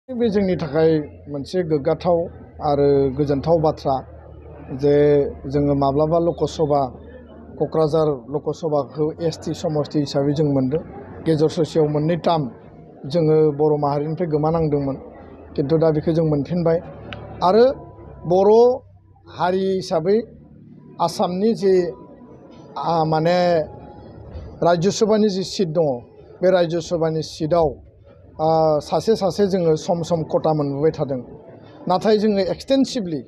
बे जोंनि थाखाय मोनसे गोग्गाथाव आरो गोजोनथाव बाथ्रा जे जोङो माब्लाबा लकसभा क'क्राझार लकसभाखौ एसटि समस्ति हिसाबै जों मोनदों। गेजेर ससेयाव मोननै टार्म जोङो बर' माहारिनिफ्राय गोमानांदोंमोन, किन्तु दा बेखौ जों मोनफिनबाय। आरो बर' हारि हिसाबै आसामनि जे माने राज्य सभानि जि सिट दङ, बे राज्य सभानि सिटआव सासे सासे जोङो सम सम खथा मोनबोबाय थादों। नाथाय जोङो एक्सटेन्सिभलि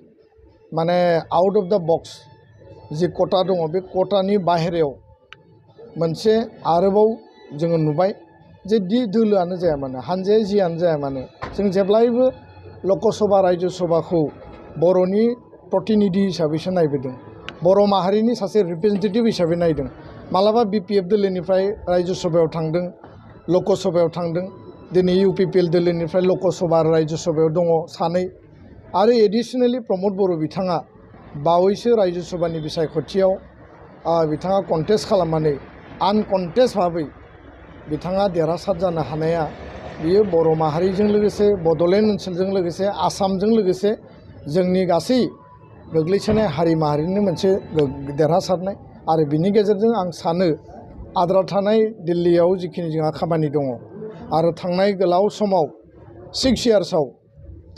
माने आउट अफ द बक्स जि खथा दङ, बे खथानि बाहेरायाव मोनसे आरोबाव जोङो नुबाय जे दोलोआनो जाया मानो, हानजाया जियानो जाया मानो, जों जेब्लायबो लकसभा राज्य सभाखौ बर'नि प्रतिनिधि हिसाबैसो नायबोदों, बर' माहारिनि सासे रिप्रेजेन्टेटिभ हिसाबै नायदों। मालाबा बिपिएफ दोलोनिफ्राय राज्य सभायाव थांदों, लकसभायाव थांदों। दिनै इउपिपिएल दोलोनिफ्राय लकसभा आरो राज्य सभायाव दङ सानै। आरो एडिसनेलि प्रमद बर' बिथाङा बावैसो राज्य सभानि बिसायख'थियाव बिथाङा कन्टेस्ट खालामनानै आनकन्टेस्ट भाबै बिथाङा देरहासार जानो हानाया बियो बर' माहारिजों लोगोसे बड'लेण्ड ओनसोलजों लोगोसे आसामजों लोगोसे जोंनि गासै गोग्लैसोनाय हारि माहारिनि मोनसे देरहासारनाय। आरो बिनि गेजेरजों आं सानो आद्रा थानाय दिल्लीयाव जिखिनि जोंहा खामानि दङ आरो थांनाय गोलाव समाव 6 इयार्सआव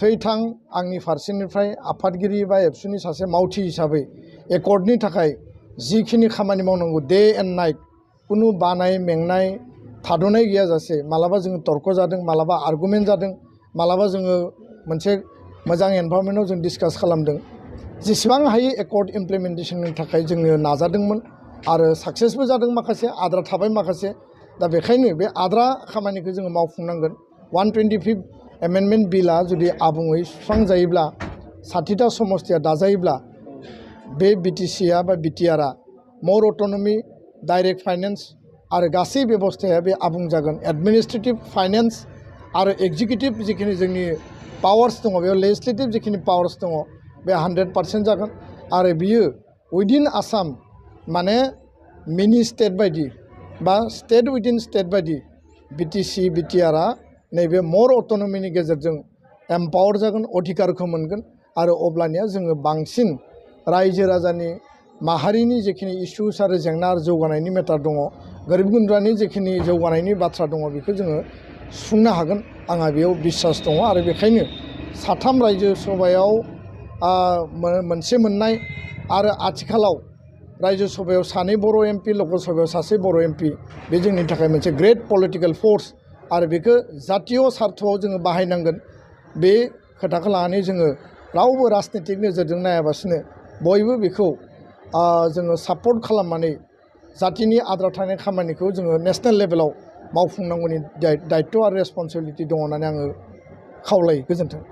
थैथां आंनि फारसेनिफ्राय आफादगिरि बा एबसुनि सासे मावथि हिसाबै एकर्डनि थाखाय जिखिनि खामानि मावनांगौ डे एन्ड नाइट, कुनु बानाय मेंनाय थाद'नाय गैयाजासे, मालाबा जोङो तर्क जादों, मालाबा आर्गुमेन्ट जादों, मालाबा जोङो मोनसे मोजां एनभारनमेन्टआव जों डिसकास खालामदों। जेसेबां हायो एकर्ड इमप्लिमेन्टेसननि थाखाय जोङो नाजादोंमोन आरो साक्सेसबो जादों, माखासे आद्रा थाबाय माखासे। दा बेखायनो बे आद्रा खामानिखौ जोङो मावफुंनांगोन। 125 एमेन्डमेन्ट बिलआ जुदि आबुङै सुस्रांजायोब्ला, 60टा समस्तिया दाजायोब्ला, बे बिटिसिआ बा बिटिआरआ मर अट'नमि, डाइरेक्ट फाइनेन्स आरो गासै बेबस्थाया बे आबुं जागोन। एडमिनिस्ट्रेटिभ, फाइनेन्स आरो एक्जिकिउटिभ जिखिनि जोंनि पावार्स दङ, बेयाव लेजिस्लेटिभ जिखिनि पावार्स दङ, बे 100% जागोन। आरो बियो उइदिन आसाम माने मिनि स्टेट बायदि बा स्टेट उइदिन स्टेट बायदि बिटिसि बिटिआरआ नैबे मर अट'नमिनि गेजेरजों एम्पावार जागोन, अधिकारखौ मोनगोन। आरो अब्लानिया जोङो बांसिन रायजो राजानि माहारिनि जिखिनि इस्युस आरो जेंना आरो जौगानायनि मेटार दङ, गोरिब गुन्द्रानि जिखिनि जौगानायनि बाथ्रा दङ, बेखौ जोङो सुफुंनो हागोन। आंहा बेयाव बिसास दङ। आरो बेखायनो 3 राज्यो सभायाव मोनसे मोननाय आरो आथिखालाव राज्यो सभायाव 2 बर' एमपि, लकसभायाव 1 बर' एमपि, बे जोंनि थाखाय मोनसे ग्रेट पलिटिकेल फर्स। आरो बेखौ जातीय सार्थआव जोङो बाहायनांगोन। बे खोथाखौ लानानै जोङो रावबो राजनितिक नोजोरजों नायाबासिनो बयबो बेखौ जोङो सापर्ट खालामनानै जातिनि आद्रा थानाय खामानिखौ जोङो नेसनेल लेभेलाव मावफुंनांगौनि दायित्व आरो रेसपन्सिबिलिटि दङ होननानै आङो खावलायो। गोजोन्थों।